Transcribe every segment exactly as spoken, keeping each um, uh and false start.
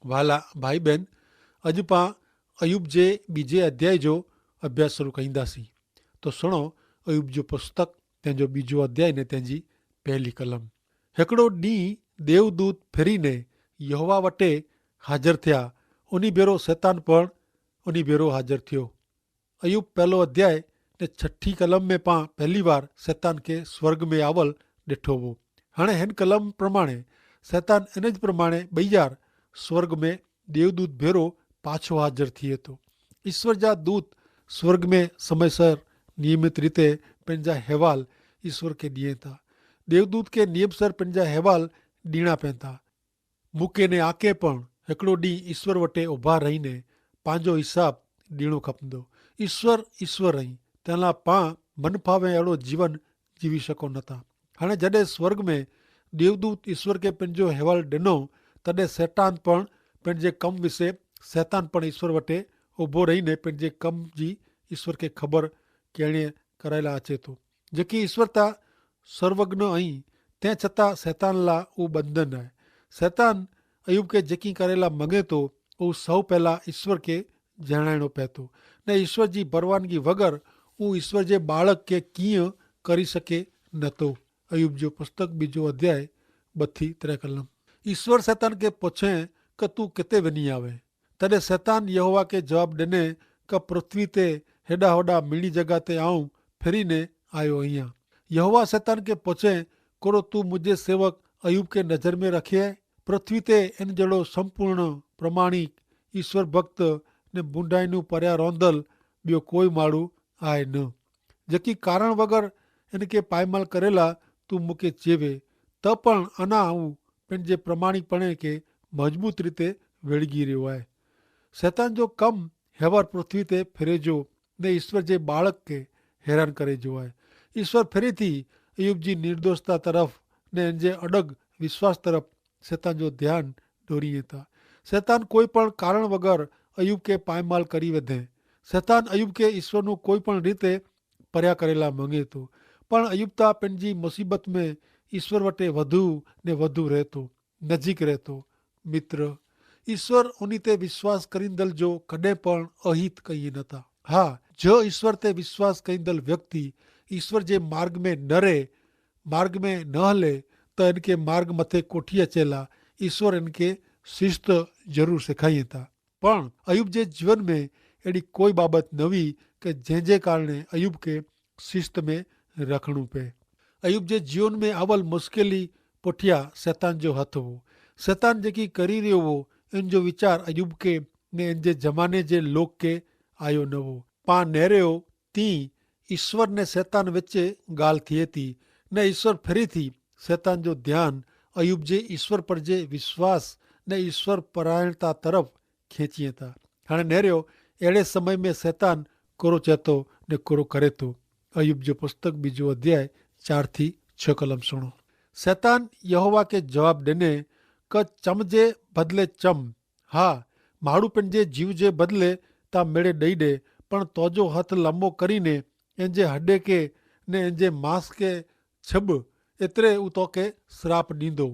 વહાલા ભાઈ બહેન, અજ પાં અયૂબ જે બીજે અધ્યાય જો અભ્યાસ શરૂ કહીંદા સી. તો સુણો, અયૂબ જો પુસ્તક તેનજો બીજો અધ્યાય ને તેનજી પહેલી કલમ. હેકડો દી દેવદૂત ફેરી ને યહોવા વટે હાજર થયા. ઉની ભેરો સૈતાન પણ ઉની ભેરો હાજર થયો. અયૂબ પહેલો અધ્યાય ને છઠી કલમ મેં પાં પહેલી વાર સૈતાન કે સ્વર્ગ મેં આવલ દેઠો વો. હણે હેન કલમ પ્રમાણે સૈતાન એન જ પ્રમાણે બૈયાર સ્વર્ગ મેં દેવદૂત ભેરો પાછો હાજર થી હતો. ઈસ્વર જા દૂત સ્વર્ગ મેં સમયસર નિયમિત રીતે પેનજા હેવાલ ઈસ્વર કે દિયે તા. દેવદૂત કે નિયમસર પેનજા હેવાલ દીણા પેંતા. મુકે ને આકે પણ હેકડો દી ઈસ્વર વટે ઉભા રહી ને પાંજો હિસાબ દીણો ખપંદો. ઈસ્વર ઈસ્વર રહી તેના પાં મનફાવે એડો જીવન જીવી શકો નતા. હણે જડે સ્વર્ગ મેં દેવદૂત ઈસ્વર કે પેનજો હેવાલ દેનો, તદે સૈતાન પણ પેનજે કમ વિશે સૈતાન પણ ઈસ્વર વટે ઉભો રહી ને પેનજે કમ જી ઈસ્વર કે ખબર કહેણે કરાયેલા આચે તો. જેકી ઈસ્વર તા સર્વજ્ઞ અહીં, તે છતાં સૈતાન લા ઉં બંધન હૈ. સૈતાન અયૂબ કે જેકી કરેલા મંગે તો ઉં સૌ પહેલા ઈસ્વર કે જણાયણો પહેતો, ને ઈસ્વર જી પરવાનગી વગર ઉં ઈસ્વર જે બાળક કે કિંય કરી શકે નતો. અયૂબ જો પુસ્તક બીજો અધ્યાય બત્થી ત્રે કલમ. ઈસ્વર સૈતાન કે પોછે કે તું કેતે વેની આવે? તદે સૈતાન યહોવા કે જવાબ દેને કે પૃથ્વી તે હેડા હોડા મિણી જગા તે આઉં ફેરી ને આયો અહિયા. યહોવા સૈતાન કે પોછે, કોરો તું મુઝે સેવક અયૂબ કે નજર મેં રખે હૈ? પૃથ્વી તે એન જેડો સંપૂર્ણ પ્રમાણિક ઈસ્વર ભક્ત ને બુંડાઈનું પર્યા રોંધલ બ્યો કોઈ માડું આય ન. જેકી કારણ વગર એન કે પાયમાલ કરેલા તું મુકે ચેવે, તો પણ અના આઉં પેનજે પ્રમાણિકપણે કે મજબૂત રીતે વેળગી રહ્યો આય. સૈતાન જો કમ હેવાર પૃથ્વી તે ફેરે જો ને ઈસ્વર જે બાળક કે હેરાન કરે જો આય. ઈસ્વર ફેરી થી અયૂબ જી નિર્દોષતા તરફ ને એનજે અડગ વિશ્વાસ તરફ સૈતાન જો ધ્યાન દોરી હતા. સૈતાન કોઈ પણ કારણ વગર અયૂબ કે પાયમાલ કરી વધે. સૈતાન અયૂબ કે ઈસ્વરનું કોઈ પણ રીતે પર્યા કરેલા મંગે તો, પણ અયૂબ તા પેનજી મુસીબત મેં ઈસ્વર વટે વધુ ને વધુ રહેતો, નજીક રહેતો. મિત્ર, ઈસ્વર ઉની તે વિશ્વાસ કરીંદલ જો કદે પણ અહિત કહિયે નતા. હા, જો ઈસ્વર તે વિશ્વાસ કરીંદલ વ્યક્તિ ઈસ્વર જે માર્ગ મેં ન રહે, માર્ગ મેં ન હલે, તો એનકે માર્ગ મતે કોઠી અચેલા ઈસ્વર એનકે શિસ્ત જરૂર સિખાઈ હતા. પણ અયૂબ જે જીવન મેં એડી કોઈ બાબત નવી કે જેન જે કારણે અયૂબ કે શિસ્ત મેં રખણું પે. અયૂબ જે જીવન મેં આવલ મુશ્કેલી પોઠ્યા સૈતાન જો હથ હો. સૈતાન જેકી કરી રહ્યો હો, એન જો વિચાર અયૂબ કે ને એન જે જમાને જે લોક કે આયો નવો. પાં નેર્યો તી ઈસ્વર ને સૈતાન વચ્ચે ગાલ થી તી, ને ઈસ્વર ફેરી થી સૈતાન જો ધ્યાન અયૂબ જે ઈસ્વર પર જે વિશ્વાસ ને ઈસ્વર પરાયણતા તરફ ખેંચી તા. હણે નેર્યો એડે સમય મેં સૈતાન કોરો ચેતો ને કોરો કરે તો. અયૂબ જો પુસ્તક બીજો અધ્યાય ચાર થી છ કલમ સુણો. સૈતાન યહોવા કે જવાબ દેને, કે ચમ જે બદલે ચમ. હા, માડૂ પેનજે જીવ જે બદલે તા મેડે દઈ દે, પણ તોજો હથ લંબો કરીને એનજે હડે કે ને એનજે માસ કે છબ, એતરે ઉતો કે શ્રાપ દીંદો.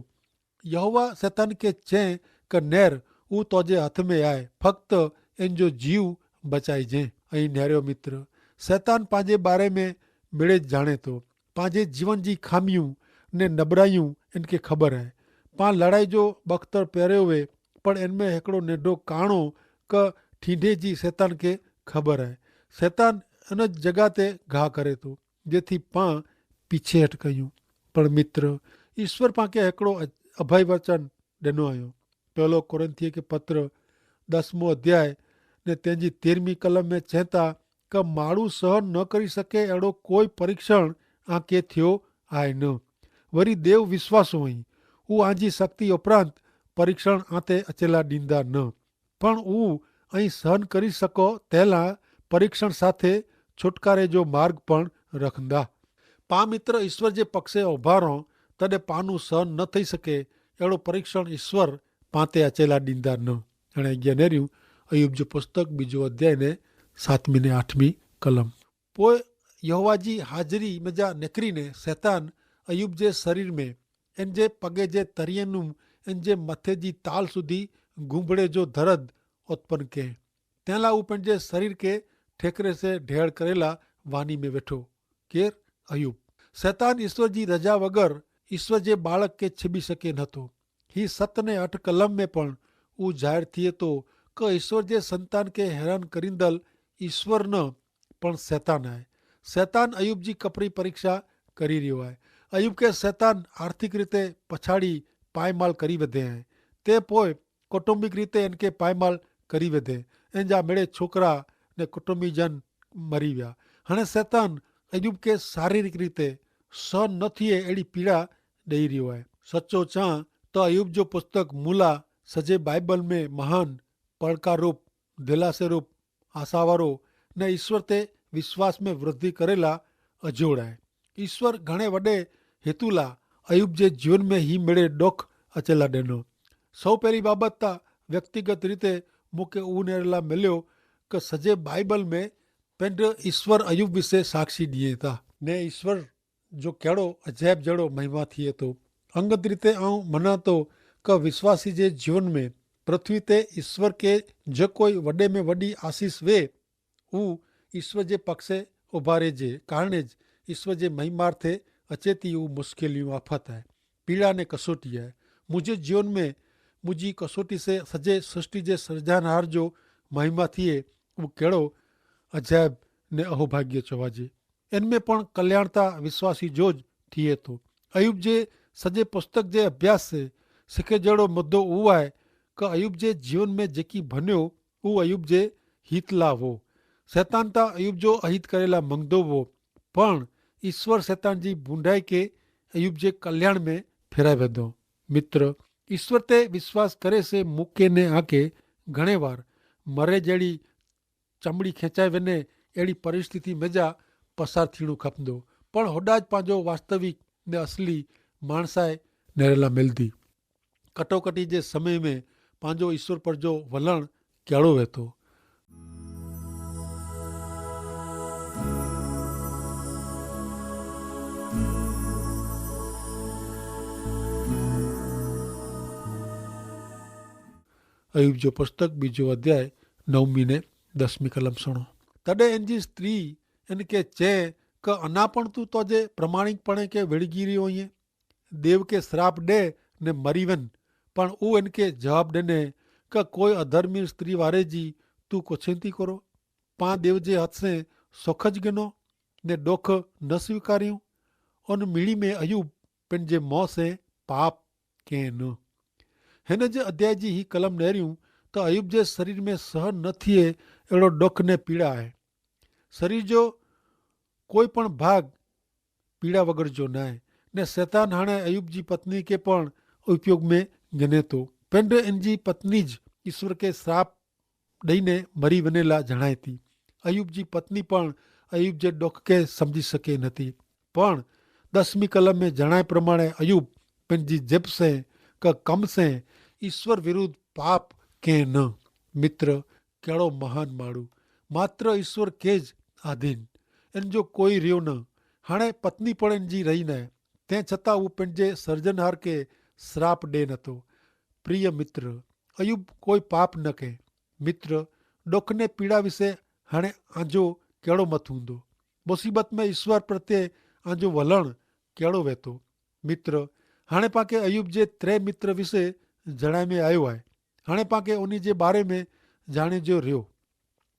યહોવા સૈતાન કે ચે, કે નેર ઉતો જે હથ મેં આય, ફક્ત એનજો જીવ બચાઈ જે. અહીં નેર્યો મિત્ર, સૈતાન પાંજે બારે મેં મેડે જાણે તો. પાંજે જીવન જી ખામિયું ને નબરાયું એનકે ખબર હૈ. પાં લડાઈ જો બખતર પહેર્યો વે, પણ એનમેં હેકડો નેડો કાણો કે ઠીંડે જી સૈતાન કે ખબર હૈ. સૈતાન અન જગા તે ઘા કરે તો, જેથી પાં પીછે હટકાયું. પણ મિત્ર, ઈસ્વર પાંકે હેકડો અભય વચન ડેનો આયો. પહેલો કોરિંથીય કે પત્ર દસમો અધ્યાય ને તેની તેરમી કલમ મેં ચેતા, કે માણું સહન ન કરી શકે એડો કોઈ પરીક્ષણ આંકે થયો આય ન. વરી દેવ વિશ્વાસ હોઈ, ઉ આંજી શક્તિ ઉપરાંત પરીક્ષણ આંતે અચેલા દીંદા ન. પણ ઉ અહીં સહન કરી શકો તેલા પરીક્ષણ સાથે છુટકારે જો માર્ગ પણ રખંદા. પા મિત્ર ઈસ્વર જે પક્ષે ઉભારો, તદે પાનું સહન ન થઈ શકે એડો પરીક્ષણ ઈસ્વર પાંતે અચેલા દીંદા ન. અને અજ્ઞાનેર્યું અયૂબ જો પુસ્તક બીજો અધ્યાય ને સાતમી ને આઠમી કલમ. પોય યહોવા જી હાજરી મેં જા નેકરી ને સૈતાન અયૂબ જે શરીર મેં એન જે પગે જે તરિયેનું એન જે મતે જી તાલ સુધી ગુંભડે જો ધરદ ઉત્પન કહેં. તેલા ઉપને જે શરીર કે ઠેકરે સે ઢેળ કરેલા વાની મેં વેઠો. કેર? અયૂબ. સૈતાન ઈસ્વર જી રજા વગર ઈસ્વર જે બાળક કે છબી શકે નતો. હી સત ને અઠ કલમ મેં પણ ઉજાહેર થિયે તો કે ઈસ્વર જે સંતાન કે હેરાન કરીંદલ ઈસ્વર ન પણ સૈતાન આય. સૈતાન અયૂબ જી કપરી પરીક્ષા કરી રહ્યો આય. અયૂબ કે સૈતાન આર્થિક રીતે પછાડી પાયમાલ કરી વધે આય. તે પોય કૌટુંબિક રીતે એનકે પાયમાલ કરી વધે. એન જા મેળે છોકરા ને કુટુંબીજન મરી વ્યા. હણે સૈતાન અયૂબ કે શારીરિક રીતે સહન ન થિયે એડી પીડા દઈ રહ્યો આય. સચો ચાં તો અયૂબ જો પુસ્તક મુલા સજે બાઈબલ મેં મહાન પડકારરૂપ, દિલાસેરૂપ, આશાવારો ને ઈસ્વર તે વિશ્વાસ મેં વૃદ્ધિ કરેલા અજોડ આય. ઈસ્વર ઘણે વડે હેતુલા અયૂબ જે જીવન મેં હી મેળે ડોખ અચેલા દેનો. સૌ પહેલી બાબત તા વ્યક્તિગત રીતે મુકે ઉનેરેલા મેલ્યો કે સજે બાઈબલ મેં પેંધ ઈસ્વર અયૂબ વિશે સાક્ષી દિયે તા ને ઈસ્વર જો કેડો અજાયબ જેડો મહિમા થિયે તો. અંગત રીતે આઉં મનાતો કે વિશ્વાસી જે જીવન મેં પૃથ્વી તે ઈસ્વર કે જે કોઈ વડે મેં વડી આશીસ વે ઉહ ઈસ્વર જે પક્ષે ઉભારે જે કારણે જ ઈસ્વર જે મહિમાર્થે અચેતી ઉહ મુશ્કેલિયું આફત હૈ, પીડા ને કસોટી હૈ. મુઝે જીવન મેં મુઝે કસોટી સે સજે સૃષ્ટિ જે સર્જનહાર જો મહિમા થિયે ઉહ કેડો અજાયબ ને અહોભાગ્ય ચોવાજે. એન મેં પણ કલ્યાણતા વિશ્વાસી જો જ થિયે તો. અયૂબ જે સજે પુસ્તક જે અભ્યાસ સે સિખે જેડો મુદ્દો ઉવાય કે અયૂબ જે જીવન મેં જેકી ભન્યો ઉ અયૂબ જે હિતલા વો. સૈતાન તા અયૂબ જો અહિત કરેલા મંગદો વો, પણ ઈસ્વર સૈતાન જી ભૂંડાઈ કે અયૂબ જે કલ્યાણ મેં ફેરાઈ વધો. મિત્ર, ઈસ્વર તે વિશ્વાસ કરે સે મુકે ને આકે ઘણે વાર મરે જેડી ચમડી ખેંચાઈ વેને એડી પરિસ્થિતિ મેં જા પસાર થીણું ખપદો, પણ હોડા જ પાંજો વાસ્તવિક ને અસલી માણસાઈ નેરેલા મેલદી. કટોકટી જે સમય મેં પાંજો ઈસ્વર પર જો વલણ કેળો વેતો. અયૂબ જો પુસ્તક બીજો અધ્યાય નવમી ને દસમી કલમ સુણો. તદે એનજી સ્ત્રી એન કે ચે કે અના પણ તું તોજે પ્રમાણિકપણે કે વેડગી રહ્યો હોઈએ? દેવ કે શ્રાપ દે ને મરી વેન. પણ ઉ એન કે જવાબ દેને કે કોઈ અધર્મી સ્ત્રી વારે જી તું કોછેંતી કરો? પાં દેવ જે હત સે સોખ જ ગનો ને દોખ ન સ્વીકાર્યું? અન મિણી મેં અયૂબ પેન જે મોં સે પાપ કે ન? હેન જે અધ્યાય જી હી કલમ નહર્યું તો અયૂબ જે શરીર મેં સહન ન થિયે એડો દોખ ને પીડા હૈ. શરીર જો કોઈ પણ ભાગ પીડા વગર જો નાય. ને સૈતાન હાણે અયૂબ જી પત્ની કે પણ ઉપયોગ મેં ગને તો. પેંડ એન જી પત્ની જ ઈસ્વર કે શ્રાપ દઈને મરી વનેલા જણાયતી. અયૂબ જી પત્ની પણ અયૂબ જે દોખ કે સમઝી શકે નથી. પણ દસમી કલમ મેં જણાય પ્રમાણે અયૂબ પેન જી જેપ સે કે કમ સે ઈસ્વર વિરુદ્ધ પાપ કે ન? મિત્ર, કેડો મહાન માણુ. માત્ર ઈસ્વર કે જ આધીન. એન જો કોઈ રહ્યો ન. હાણે પત્ની પણ એન જી રહી ન. તે છતાં ઉપને જે સર્જનહાર કે શ્રાપ દે નતો. પ્રિય મિત્ર, અયૂબ કોઈ પાપ ન કે. મિત્ર, દોખને પીડા વિશે હાણે આજો કેડો મત હુંદો? મુસીબત મેં ઈસ્વર પ્રત્યે આજો વલણ કેડો વેતો? મિત્ર, હાણે પાંકે અયૂબ જે ત્રે મિત્ર વિશે જણાય મેં આયો આય. હાણે પાંકે ઉની જે બારે મેં જાણે જો રહ્યો.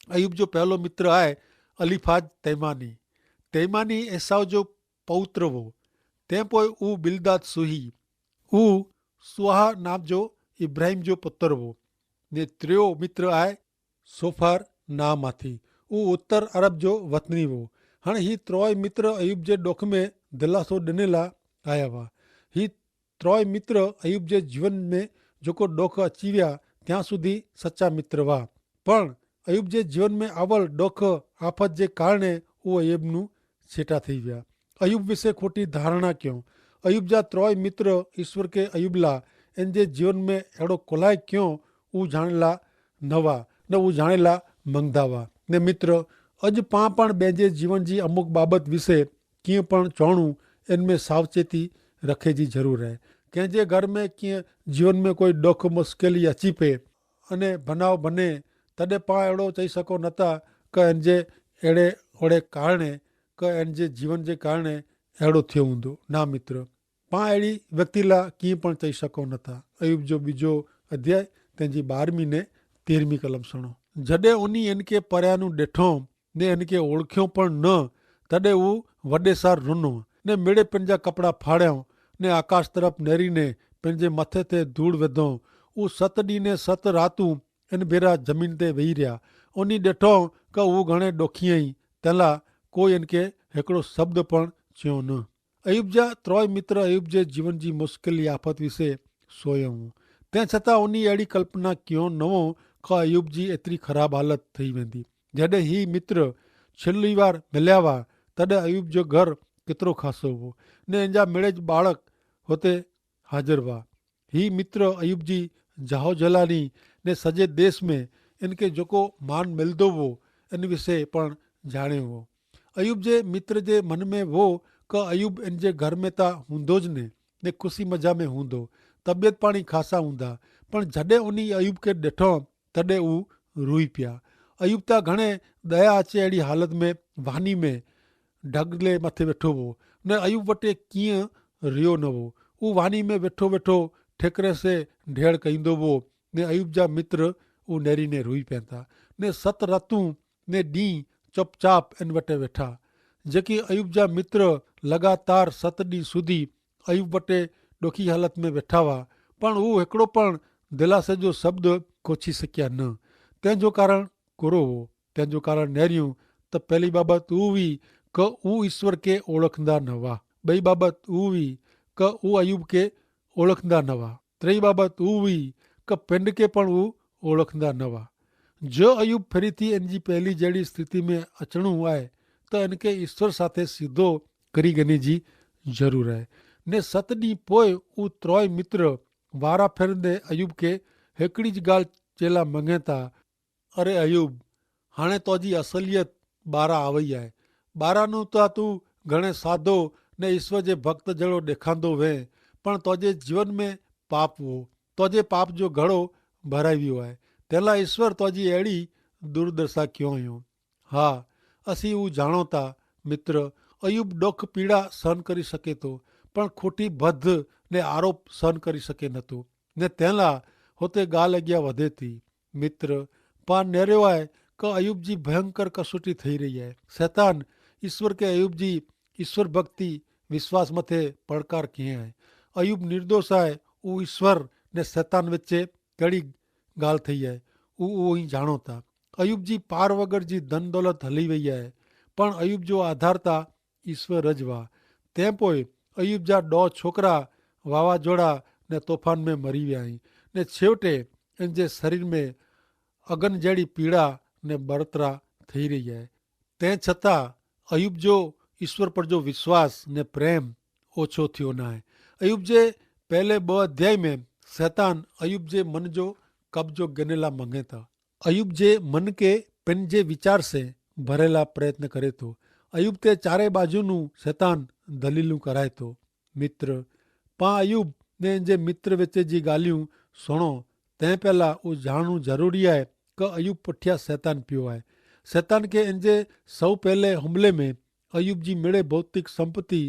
અયૂબ જો પહેલો મિત્ર આય અલીફાજ તૈમાની. તૈમાની એસાવ જો પૌત્ર વો. તે પોય ઉ બિલદાદ સુહી ઉ સુહા નામ જો ઇબ્રાહિમ જો પુત્ર વો. ને ત્રેઓ મિત્ર આય સોફાર નામ આથી ઉ ઉત્તર અરબ જો વતની વો. હણ હી ત્રોય મિત્ર અયૂબ જે દોખ મેં દિલાસો દનેલા આયા વા. હી ત્રોય મિત્ર અયૂબ જે જીવન મેં જોકો દોખ અચીવ્યા ત્યાં સુધી સચા મિત્ર વા. પણ અયૂબ જે જીવન મેં આવલ દોખ આફત જે કારણે ઉ અયૂબ નું છેટા થઈ વ્યા. અયૂબ વિશે ખોટી ધારણા ક્યો? અયૂબ જા ત્રોય મિત્ર ઈસ્વર કે અયૂબલા એન જે જીવન મેં એડો કોલાય ક્યો? ઉ જાણેલા નવા ને ઉ જાણેલા મંગધાવા. ને મિત્ર, અજ પાં પણ બેજે જીવન જી અમુક બાબત વિશે કિંપણ ચોણું એન મેં સાવચેતી રખે જી જરૂર હૈ. કેંજે ઘર મેં કિંય જીવન મેં કોઈ દોખ મુશ્કેલી અચીપે અને ભનાવ ભને, તદે પાં એડો ચહી સકો નતા કે એન જે એડે ઓડે કારણે કે એન જે જીવન જે કારણે એડો થયો હુંદો. ના મિત્ર, પાં એડી વ્યક્તિ લા કિંપણ ચહી સકો નતા. અયૂબ જો બીજો અધ્યાય તેની બારમી ને તેરમી કલમ સણો. જડે ઉની એન કે પર્યાનું દેઠો ને એન કે ઓળખ્યો પણ ન, તદે ઉં વડે સાર રુનો ને મેડે પેનજા કપડા ફાડ્યો ને આકાશ તરફ નેરી ને પેનજે મતે તે ધૂળ વેધો. ઉં સત દી ને સત રાતું એન ભેરા જમીન તે વહી રહ્યા. ઉની દેઠો કે ઉં ઘણે દોખી અહીં, તેલા કોઈ એન કે હેકડો શબ્દ પણ ચ્યો ન. અયૂબ જા ત્રોય મિત્ર અયૂબ જે જીવન જી મુશ્કેલ યાફત વિશે સોયો હું. તે છતાં ઉની એડી કલ્પના ક્યો નવો કે અયૂબ જી એતરી ખરાબ હાલત થઈ વેંદી. જડે હી મિત્ર છેલ્લી વાર મિલ્યાવા, તદે અયૂબ જો ઘર કેતરો ખાસો હો ને એનજા મેળે જ બાળક હોતે હાજર વા. હી મિત્ર અયૂબ જી જાહોજલાની ને સજે દેશ મેં એન કે જોકો માન મિલદો વો એન વિશે પણ જાણે વો. અયૂબ જે મિત્ર જે મન મેં વો કે અયૂબ એન જે ઘર મેં તા હુંદો જ ને ને ખુશી મજા મેં હુંદો, તબિયત પાણી ખાસા હુંદા. પણ જડે ઉની અયૂબ કે દેઠો તદે ઉં રૂઈ પ્યા. અયૂબ તા ઘણે દયા અચે એડી હાલત મેં વહાની મેં ઢગલે મતે વેઠો વો ને અયૂબ વટે કિયા રહ્યો ન વો. ઉં વહાની મેં વેઠો વેઠો ઠેકરે સે ઢેળ કહીંદો વો ને અયૂબ જા મિત્ર ઉં નેરી ને રૂઈ પેંતા ને સત રાતું ને દી ચપચાપ એન વટે વેઠા. જેકી અયૂબ જા મિત્ર લગાતાર સત દી સુધી અયૂબ વટે ડોખી હાલત મેં વેઠાવા, પણ ઉં હેકડો પણ દિલાસે જો શબ્દ કોછી શક્યા ન. તેનજો કારણ કોરો વો? તેનજો કારણ નેર્યું તો પહેલી બાબત ઉવી કે ઉં ઈસ્વર કે ઓળખંદા નવા. બઈ બાબત ઉવી કે ઉં અયૂબ કે ઓળખંદા નવા. ત્રેય બાબત ઉવી કે પેંડ કે પણ ઉં ઓળખંદા નવા. જો અયૂબ ફેરી થી એનજી પહેલી જેડી સ્થિતિ મેં અચણું આય તો એનકે ઈસ્વર સાથે સીધો કરી ગની જી જરૂર આય. ને સતની પોય ઉં ત્રોય મિત્ર વારા ફેરંદે અયૂબ કે હેકડી જ ગાલ ચેલા મંગેતા, અરે અયૂબ, હાણે તોજી અસલિયત બારા આવય આય. બારાનું તા તું ઘણે સાધો ને ઈસ્વર જે ભક્ત જેડો દેખાંદો વે, પણ તોજે જીવન મેં પાપ વો. તોજે પાપ જો ઘડો ભરાવ્યો આય. તેલા ઈસ્વર તોજી એડી દૂરદર્શા ક્યો અયો. હા, અસી ઉં જાણો તા મિત્ર, અયૂબ ડોખ પીડા સહન કરી શકેતો, પણ ખોટી ભદ્ધ ને આરોપ સહન કરી શકે નતો. ને તેલા હોતે ગાલ અગિયા વધે તી. મિત્ર, પાં નેરેવાય કે અયૂબ જી ભયંકર કસોટી થઈ રહી હૈ. સૈતાન ઈસ્વર કે અયૂબ જી ઈસ્વર ભક્તિ વિશ્વાસ મતે પડકાર કહેં હૈ. અયૂબ નિર્દોષ હૈ. ઉં ઈસ્વર ને સૈતાન વચ્ચે કડી ગાલ થઈ હૈ. ઉં ઉં હી જાણો તા અયૂબ જી પાર વગર જી ધન દોલત હલી વહી હૈ, પણ અયૂબ જો આધાર તા ઈસ્વર રજવા. તે પોય અયૂબ જા દો છોકરા વાવાજોડા ને તોફાન મેં મરી વ્યા હી. ને છેવટે એન જે શરીર મેં અગન જેડી પીડા ને બરતરા થઈ રહી હૈ. તે છતાં અયૂબ જો ઈસ્વર પર જો વિશ્વાસ ને પ્રેમ ઓછો થયો નાય. અયૂબ જે પહેલે બહ અધ્યાય મેં સૈતાન અયૂબ જે મન જો કબજો ગનેલા મંગેતા. અયૂબ જે મન કે પેન જે વિચાર સે ભરેલા પ્રયત્ન કરે તો. અયૂબ તે ચારે બાજુનું સૈતાન દલીલું કરાય તો. મિત્ર, પા અયૂબ ને જે મિત્ર વચ્ચે જી ગાલિયું સુણો, તે પહેલા ઉજાણનું જરૂરી આય કે અયૂબ પઠ્યા સૈતાન પ્યો આય. સૈતાન કે એન જે સૌ પહેલે હુમલે મેં અયૂબ જી મેળે ભૌતિક સંપત્તિ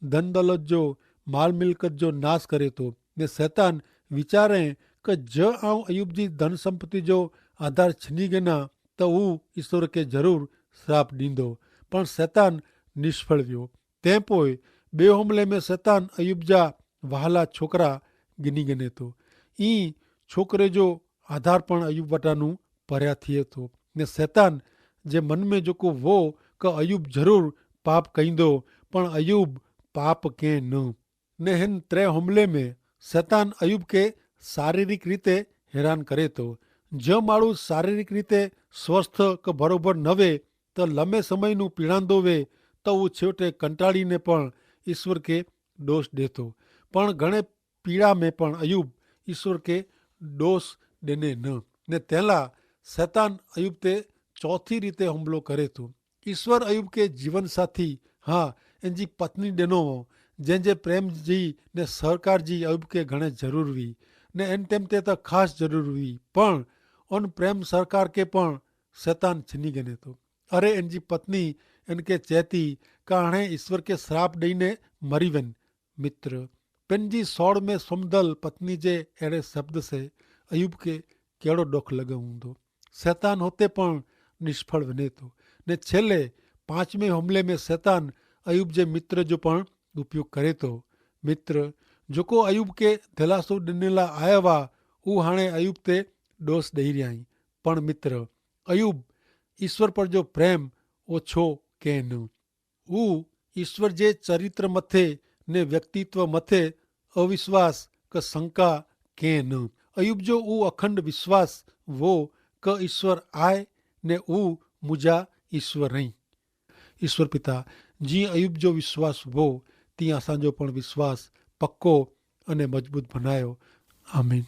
ધન દોલત જો માલ મિલકત જો નાસ કરે તો. ને સૈતાન વિચારે કે જો આઉં અયૂબ જી ધન સંપત્તિ જો આધાર છીની ગના તો ઉં ઈસુર કે જરૂર શ્રાપ દીંદો. પણ સૈતાન નિષ્ફળ વ્યો. તે પોય બે હુમલે મેં સૈતાન અયૂબ જા વહાલા છોકરા ગિની ગને તો. ઈ છોકરે જો આધાર પણ અયૂબ વટાનું પર્યા થિયે તો. ને સૈતાન જે મન મેં જોકો વો કે અયૂબ જરૂર પાપ કઈંદો, પણ અયૂબ પાપ કે ન. ને હેન ત્રે હુમલે મેં સૈતાન અયૂબ કે શારીરિક રીતે હેરાન કરે તો. જો માણું શારીરિક રીતે સ્વસ્થ કે ભરોભર નવે તો લમે સમયનું પીડાંદો વે, તો ઉં છેવટે કંટાળીને પણ ઈસ્વર કે દોષ દેતો. પણ ઘણે પીડા મેં પણ અયૂબ ઈસ્વર કે દોષ દેને ન. ને તેલા સૈતાન અયૂબ તે ચોથી રીતે હુમલો કરે તો. ઈસ્વર અયૂબ કે જીવનસાથી, હા, એન જી પત્ની દેનો હો, જેન જે પ્રેમ જી ને સહકાર જી અયૂબ કે ઘણે જરૂર વી. ને એન ટેમ તે તો ખાસ જરૂર વી. પણ અન પ્રેમ સરકાર કે પણ સૈતાન છીની ગને તો. અરે એનજી પત્ની એનકે ચેતી, કા હણે ઈસ્વર કે સ્રાપ દઈને મરી વેન. મિત્ર, પેનજી સોડ મેં સમદલ પત્ની જે એડે શબ્દ સે અયૂબ કે કેડો ડોખ લગે હુંદો? સૈતાન હોતે પણ નિષ્ફળ વને તો. ને છેલ્લે પાંચમે હુમલે મેં સૈતાન અયૂબ જે મિત્ર જો પણ ઉપયોગ કરે તો. મિત્ર, જોકો અયૂબ કે ધેલાસો દનેલા આયા વા, ઉહાણે અયૂબ તે ડોસ દઈ રહ્યા હી. પણ મિત્ર, અયૂબ ઈસ્વર પર જો પ્રેમ ઓછો કેહ ન. ઉહ ઈસ્વર જે ચરિત્ર મતે ને વ્યક્તિત્વ મતે અવિશ્વાસ કે શંકા કેહ ન. અયૂબ જો ઉહ અખંડ વિશ્વાસ વો કે ઈસ્વર આય ને ઉહ મુજા ઈસ્વર રહી. ઈસ્વર પિતા, જી અયૂબ જો વિશ્વાસ વો, તી આસાંજો પણ વિશ્વાસ પક્કો અને મજબૂત ભનાયો. આમીન.